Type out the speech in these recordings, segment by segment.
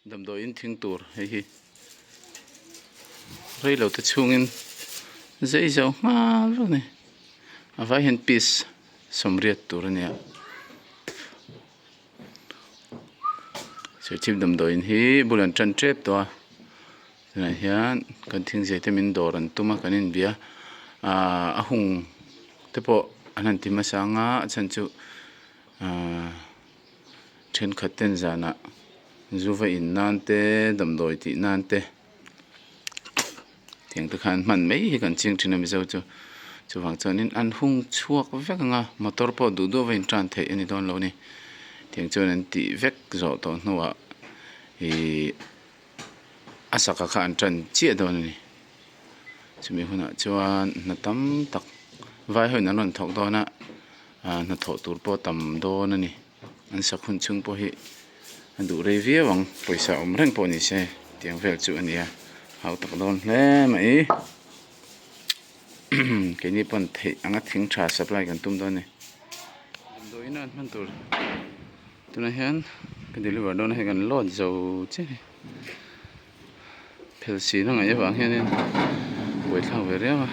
Damdawiin thing tur hei hi reilo te chhungin zei zo nghal vek a ni a vai hian piece sawmriat tur a ni a serchhip damdawiin hi bul an tan tep tawh a tunah hian kan thingzai te min dawr an tum a kan inbia ahh a hung te pawh an han ti hmasa ang a a chhan chu ahh. Thenkhat ten zanah zu va in nan te damdawi tih nan te tiang te khan hman mai hi kan ching thin a mizo chu chuvang chuanin an hung chhuak vek ang a motor pawh duh duh a va in tan theih a ni dawn lo a ni tiang chuan an tih vek zawh tawh hnuah ihh a saka kha an tan chiah dawn a ni chumi hunah chuan hna tam tak vai ho in an rawn thawk dawn a ah hnathawh tur pawh a tam dawn a ni an sak hun chhung pawh hi a duh rei viau ang pawisa awm reng pawh ni se tiang vel chu a ni a hau tak dawn hle mai keini pawn theih anga thing tha supply kan tum dawn a ni damdawiin a an hman tur tunah hian ka deliver dawn a hei kan load zo chiah a ni. Phel si na ngaih avang hianin buaithlak ve riau a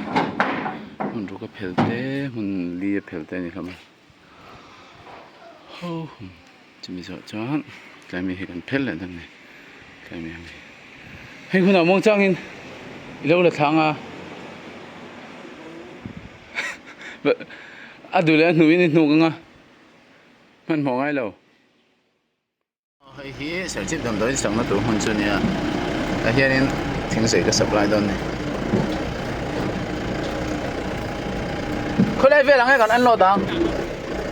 hmun ruk a phel te hmun li a phel te a ni hlawm a ho chumi zawh chuan tlai mi hi kan phel leh dawn a ni tlai mi ang hi heng hunah muang changin i lo la thlang a a duh leh a hnuhin i hnuk ang a hmanhmawh ngai lo. Hei hi serchhip damdawiin sakna tur hmun chu a nia tah hianin thingzei ka supply dawn a ni khawilai vel ang nge kan unload ang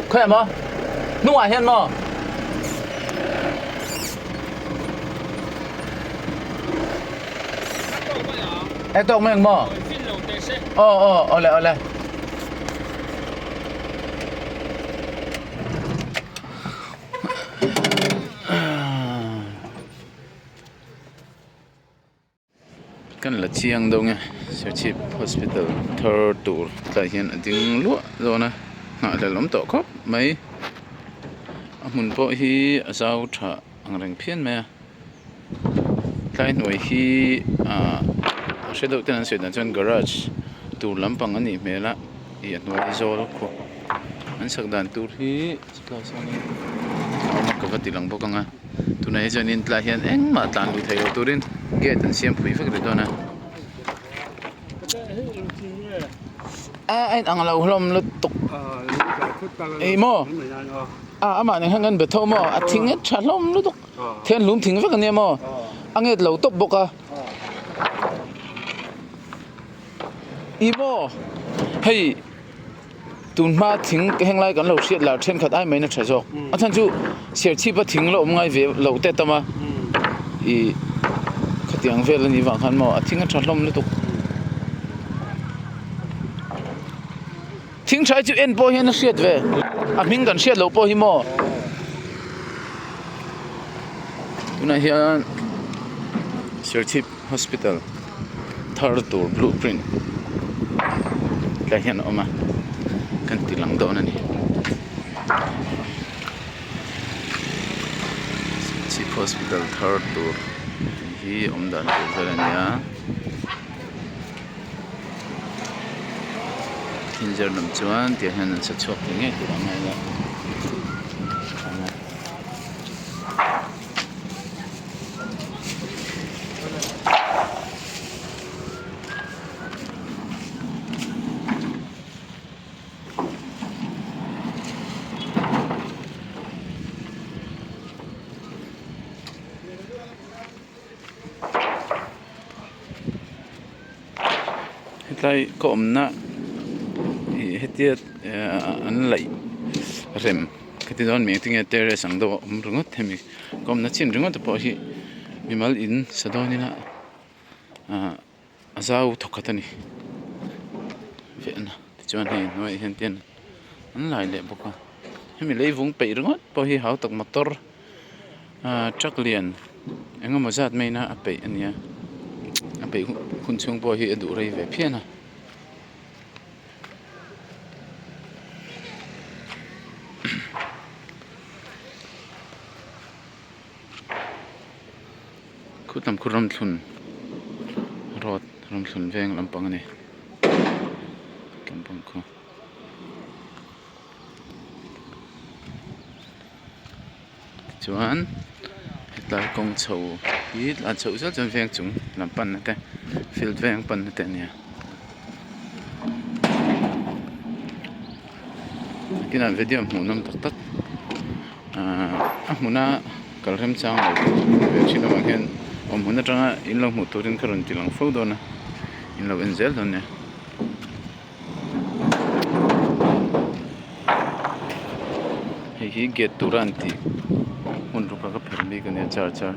khawiah maw hnungah hian maw. E tawk mai ang maw aw aw awle awle. Kan la chiang deuh nge Serchhip hospital thar tur tlaiah hian a ding luah dawn a nghahhlelh awm tawh khawp mai a hmun pawh hi a zau tha ang reng phian mai a tlai hnuai hi ahh a hre deuh ten an sawi dan chuan garage tur lampang a nih hmel a ih a hnuai zawl khup an sak dan tur hi tlai sawn in a awm a ka va ti lang bawk ang a tunah hi chuan in tlai hian engmah tlan luh theih loh turin gate an siam phui vek rih dawn a a a inang lo hlawm lutuk ih maw a amah nen khan kan be tho maw a thing a tha hlawm lutuk thianhlum thing vek ania maw a nget lo tawp bawk a ih maw hei tun hma thing heng lai kan lo hriat lar thenkhat ai mai na tha zawk a chhan chu serchhip a thing la awm ngai ve lo te tam a ih khatiang vel a nih vang khan maw a thing a tha hlawm lutuk thing tha hi chu en pawh hian a hriat ve a hming kan hriat loh pawh hi maw tunah hian serchhip hospital thar tur blue print tlai hian a awm a kan ti lang dawn a ni chhip hospital thar tur tih hi awm dan tur vel a ni a thil lam chuan tiang hian an sa chhuak thei ngei tur ang a nia. Hetlai ka awmna ih hetia an laih rem ka ti dawn mai engtin nge terrace ang deuh a awm ringawt hemi ka awmna chin ringawt te pawh hi mimal in sa dawn ila ah a zau thawkhat a ni vehna tichuan hei hnuaiah hian te an lai leh bawk a hemi leivung peih ringawt pawh hi hautak motor ah truck lian eng emaw zat maina a peih a ni a a peih hun chhung pawh hi a duh rei ve phian a. Khutlam khu ramthlun road ramthlun veng lampang a ni lampang khu. Tichuan hetlai kawng chho hi tlan chhoh zel chuan veng chung lam panna te field veng panna te a ni a. Nakinah video hmuh nawm tak tak ahh a hmuna kal remchang lo ve thin avang hian awm hmun atanga in lo hmuh turin ka rawn ti lang fo dawn a in lo en zel dawn nia. Hei hi gate tura an tih hmun ruka ka phelh bik a nia char char.